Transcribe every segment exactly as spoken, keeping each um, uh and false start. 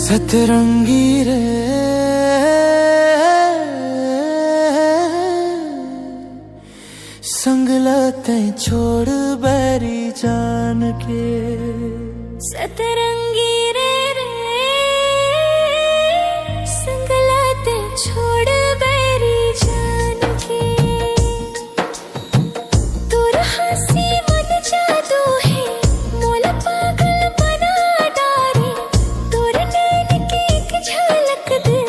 सतरंगी रे, संगला तैं छोड़ बैरी जान के। सतरंगी रे रे, संगला तैं छोड़ बैरी जान के। तोर हंसी मन जादू हे, मोला पागल बना डारे। तोर नैन के एक झलक दे,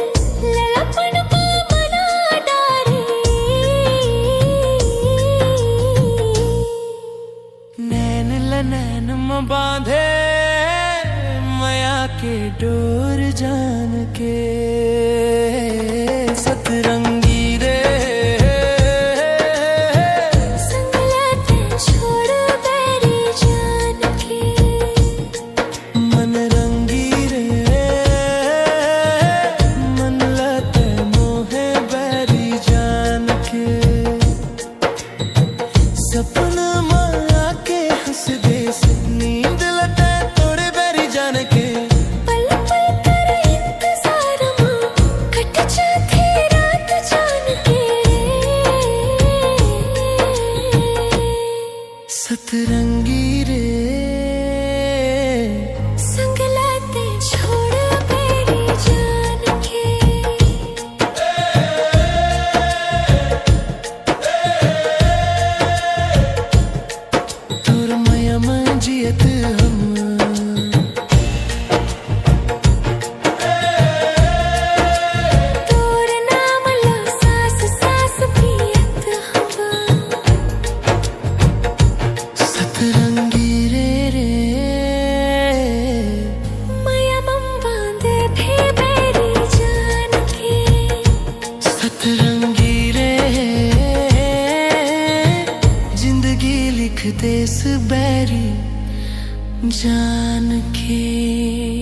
ललपन बना डारे। नैन ल नैन म बांधे, मया के डोर जान के। सतरंगी रे, संगला तैं छोड़ बैरी जान के। मन रंगी रे, मन ल तैं मोहे बैरी जान के। सपना म आके हंस देस, नींद ल तैं तोड़े बैरी जान के। पल पल कर इंतजार म कट जाथे रात जान के। सतरंगी रे, संगला तैं छोड़ बैरी जान के। तोर मया म जियत हम, तोर नाम ला सांस सांस पियत हवा। सतरंगी रे रे, मया म बांधे बैरी जान के। सतरंगी रे, जिंदगी लिख देस बैरी जान के।